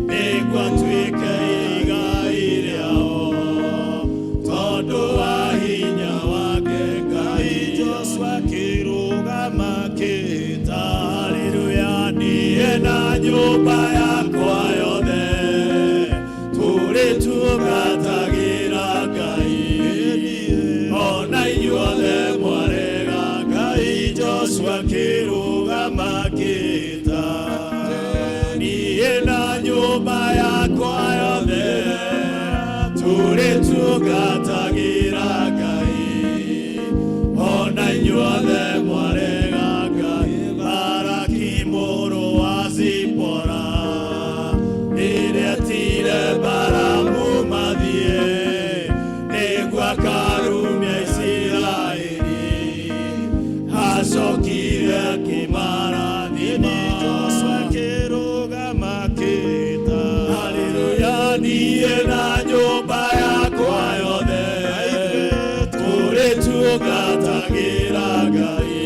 Nĩguo atuĩke igai rĩao tondũ wa hinya wake Ngai. Joshua akĩrũgama akĩĩta, haleluya, niĩ na nyũmba yakwa yothe tũrĩtungatagĩra Ngai. Ona inyuothe mwarega Ngai. Joshua akĩrũgama akĩĩta, niĩ na nyũmba yakwa yothe tũrĩtungatagĩra Ngai. Ona inyuothe mwarega Ngai. Baraki mũrũ wa Zipora rĩrĩa etire Balamu mathiĩ nĩguo akarumia Isiraeli, acokire akĩmarathima. Joshua akĩrũgama akĩĩta, haleluya, niĩ na nyũmba yakwa yothe tũrĩtungatagĩra Ngai.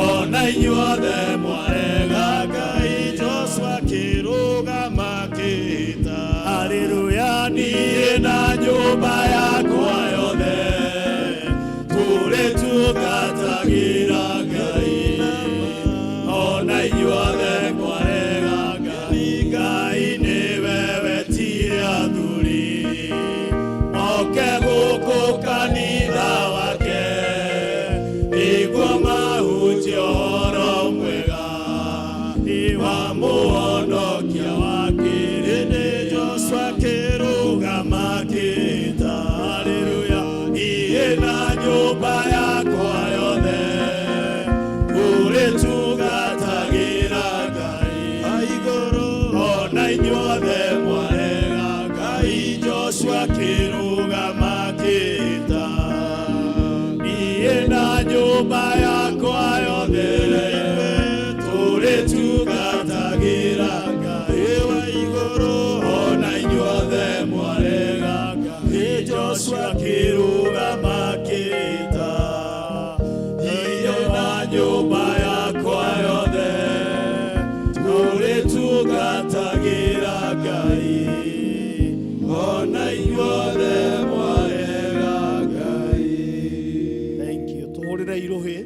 Ona inyuothe mwarega Ngai. Joshua akĩrũgama akĩĩta, haleluya, niĩ na nyũmba yakwa yothe tũrĩtungatagĩra Ngai. Ona inyuothe mwarega Ngai. Ngai nĩwe wetire athuri moke gũkũ kanitha wake nĩguo mahunjie ũhoro mwega wa mũhonokia wa kĩrĩndĩ. Joshua akĩrũgama akĩĩta, haleluya, niĩ na nyũmba yakwa yothe tũrĩtungatagĩra Ngai. Ona inyuothe mwarega Ngai. Joshua akĩrũgama akĩĩta, niĩ na nyũmba yakwa yothe tũrĩtungatagĩra Ngai. Ona inyuothe mwarega Ngai. Joshua akĩrũgama akĩĩta, niĩ na nyũmba yakwa yothe tũrĩtungatagĩra Ngai. Ona inyuothe mwarega Ngai. Thank you. Tũhũrĩre irũhĩ.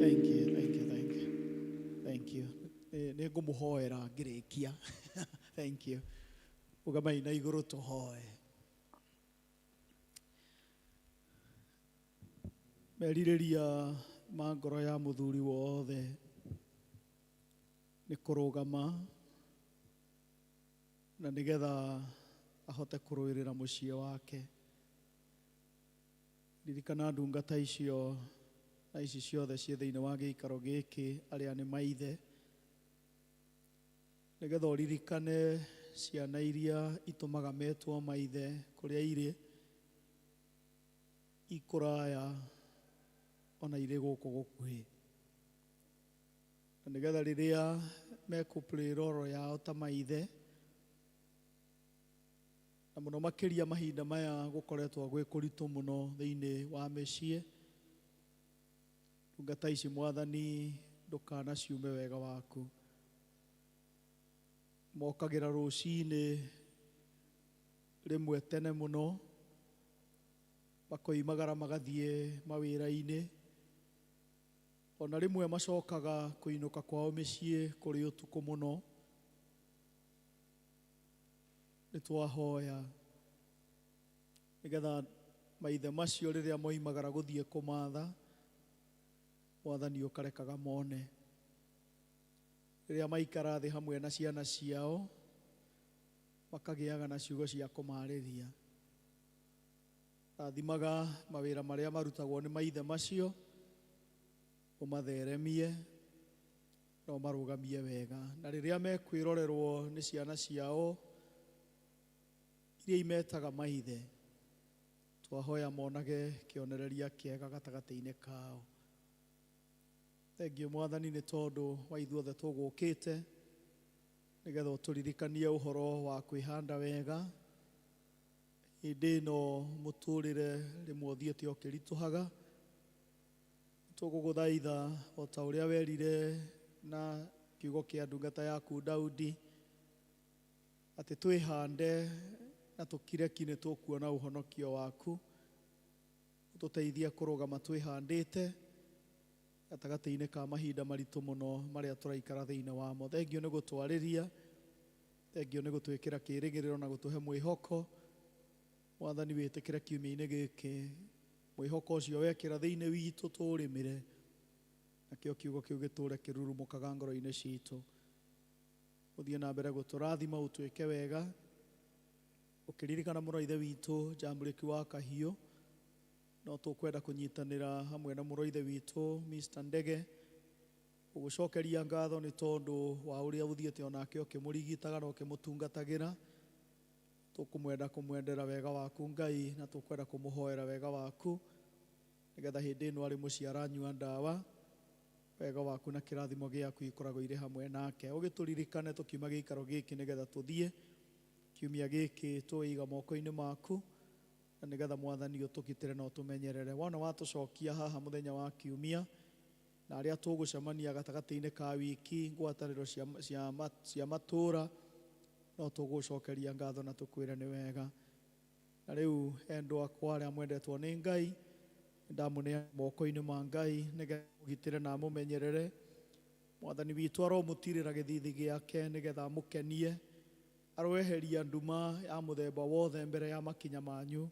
Thank you, thank you, thank you. Thank you. Nĩ ngũmũhoera ngĩrĩkia. Thank you. Ũgamai na igũrũ tũhoe. Merirĩria ma ngoro ya mũthuri wothe nĩ kũrũgama na nĩgetha ahote kũrũĩrĩra mũciĩ wake. Ririkana ndungata icio na ici ciothe ciĩ thĩinĩ wa gĩikaro gĩkĩ, arĩa nĩ maithe, nĩgetha ũririkane ciana iria itũmaga metwo maithe kũrĩa irĩ ikũraya ona irĩ gũkũ gũkuhĩ, na nĩgetha rĩrĩa mekũ play role yao ta maithe, na mũno makĩria mahinda maya gũkoretwo gwĩ kũritũ mũno thĩinĩ wa mĩciĩ, ndungata ici, Mwathani, ndũkanaciume wega waku. Mokagĩra rũcinĩ rĩmwe tene mũno, makoimagara magathiĩ mawĩra-inĩ, ona rĩmwe macokaga kũinũka kwao mĩciĩ kũrĩ ũtukũ mũno. Nĩ twahoya nĩgetha maithe macio rĩrĩa moimagara gũthiĩ kũmatha, Mwathani, ũkarekaga mone. Rĩrĩa maikara thĩ hamwe na ciana ciao, makagĩaga na ciugo cia kũmarĩria. Rathimaga mawĩra marĩa marutagwo nĩ maithe macio, ũmatheremie na ũmarũgamie wega, na rĩrĩa mekwĩrorerwo nĩ ciana ciao iria imetaga maithe, twahoya monage kĩonereria kĩega gatagatĩ-inĩ kao. Thengiũ, Mwathani, nĩ tondũ wa ithuothe tũgũkĩte nĩgetha ũtũririkanie ũhoro wa kwĩhanda wega hĩndĩ ĩno mũtũrĩre rĩmwe ũthiĩte ũkĩritũhaga. Tũgũgũthaitha o ta ũrĩa werire na kiugo kĩa ndungata yaku Daudi atĩ twĩhande na tũkire ki nĩ tũkuona ũhonokio waku. Ũtũteithie kũrũgama twĩhandĩte gatagatĩ-inĩ ka mahinda maritũ mũno marĩa tũraikara thĩinĩ wamo. Thengio nĩ gũtwarĩria, thengio nĩ gũtwĩkĩra kĩĩrĩgĩrĩro na gũtũhe mwĩhoko. Mwathani wĩtĩkĩre kiumia-inĩ gĩkĩ mwĩhoko ũcio wekĩra thĩinĩ witũ tũũrĩmĩre, nakĩo kiugo kĩu gĩtũre kĩrurumũkaga ngoro-inĩ citũ. Ũthiĩ na mbere gũtũrathima ũtwĩke wega, ũkĩririkana mũno ithe witũ Njamũrĩki wa Kahiũ. No tũkwenda kũnyitanĩra hamwe na mũro ithe witũ Mr. Ndege gũgũcokeria ngatho nĩ tondũ wa ũrĩa ũthiĩte onake ũkĩmũrigitaga na ũkĩmũtungatagĩra. Tũkũmwenda kũmwendera wega waku Ngai, na tũkwenda kũmũhoera wega waku nĩgetha hĩndĩ ĩno arĩ mũciĩ aranyua ndawa, wega waku na kĩrathimo gĩaku ikoragwo irĩ hamwe nake. Ũgĩtũririkane tũkiuma gĩikaro gĩkĩ nĩgetha tũthiĩ kiumia gĩkĩ tũiga moko-inĩ maku, na nĩgetha Mwathani ũtũgitĩre na ũtũmenyerere. Wona watũcokia haha mũthenya wa kiumia na arĩa tũgũcemania gatagatĩ-inĩ ka wiki ngwatanĩro cia matũra, no tũgũcokeria ngatho na tũkwĩre nĩ wega. Na rĩu endwa akwa arĩa mwendetwo nĩ Ngai, ndamũneana moko-inĩ ma Ngai nĩgetha mũgitĩre na amũmenyerere. Mwathani witũ aromũtirĩra gĩthithi gĩake nĩgetha amũkenie, aroeheria nduma ya mũthemba wothe mbere ya makinya manyu,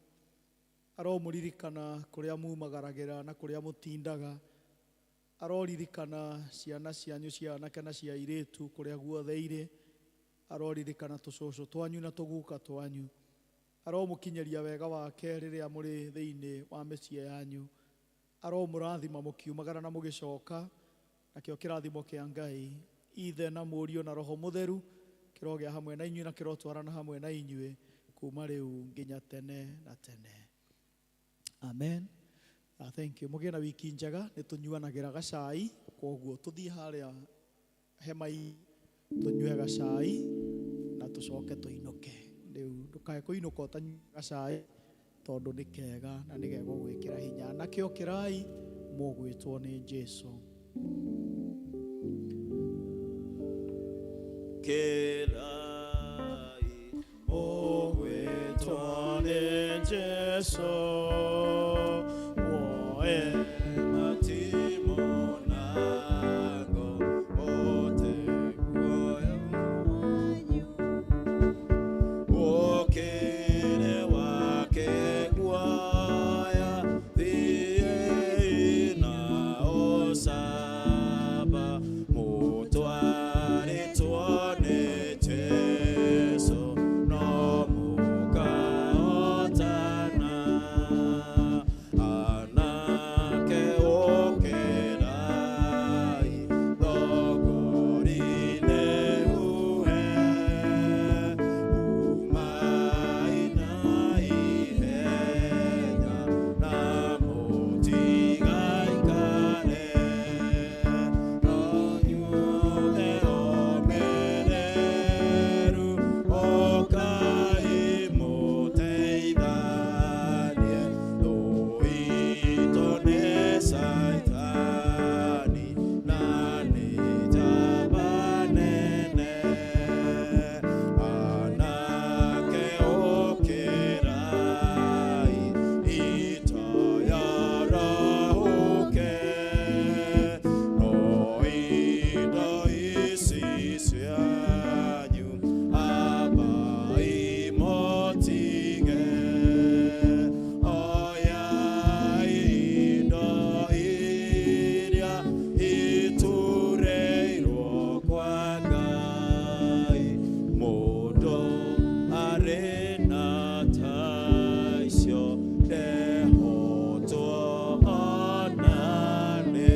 aromũririkana kũrĩa mumagaragĩra na kũrĩa mũtindaga, aroririkana ciana cianyu cia anake na cia airĩtu kũrĩa guothe irĩ, aroririkana tũcũcũ twanyu na tũguka twanyu, aromũkinyĩria wega wake rĩrĩa mũrĩ thĩinĩ wa mĩciĩ yanyu, aromũrathima mũkiumagara na mũgĩcoka, nakĩo kĩrathimo kĩa Ngai Ithe na Mũriũ na Roho Mũtheru kĩrogĩa hamwe na inyuĩ na kĩrotwarana hamwe na inyuĩ kuma rĩu nginya tene na tene. Amen. Thank you. Mũgĩe na wiki njega, nĩ tũnyuanagĩra gacai, kwoguo tũthiĩ harĩa hema-inĩ tũnyue gacai na tũcoke tũinũke. Rĩu ndũkae kũinũka ũtanyue gacai tondũ nĩ kega na nĩ gegũgwĩkĩra hinya. Nakĩo kĩrai mũgwĩtwo nĩ Jesũ. Kĩrai mũgwĩtwo nĩ Jesũ, woe matimũ nango mũte guoya wanyu. Ũkĩre wake guoya, thiĩi na ũcamba, mũtwarĩtwo nĩ Jesũ, no mũkahotana. Anake ũkĩrai, thogori-inĩ huhe, umai na ihenya, na mũtigaikare. No inyuothe omĩrĩru, ũkai mũteithanie, thũ itũ nĩ Caitani, na nĩ njamba nene. Anake ũkĩrai, itoyarahũke, no indo ici cianyu ambai mũtige. Oyai indo iria itureirwo kwa Ngai, mũndũ arĩ na ta icio ndehotwo ona nĩ.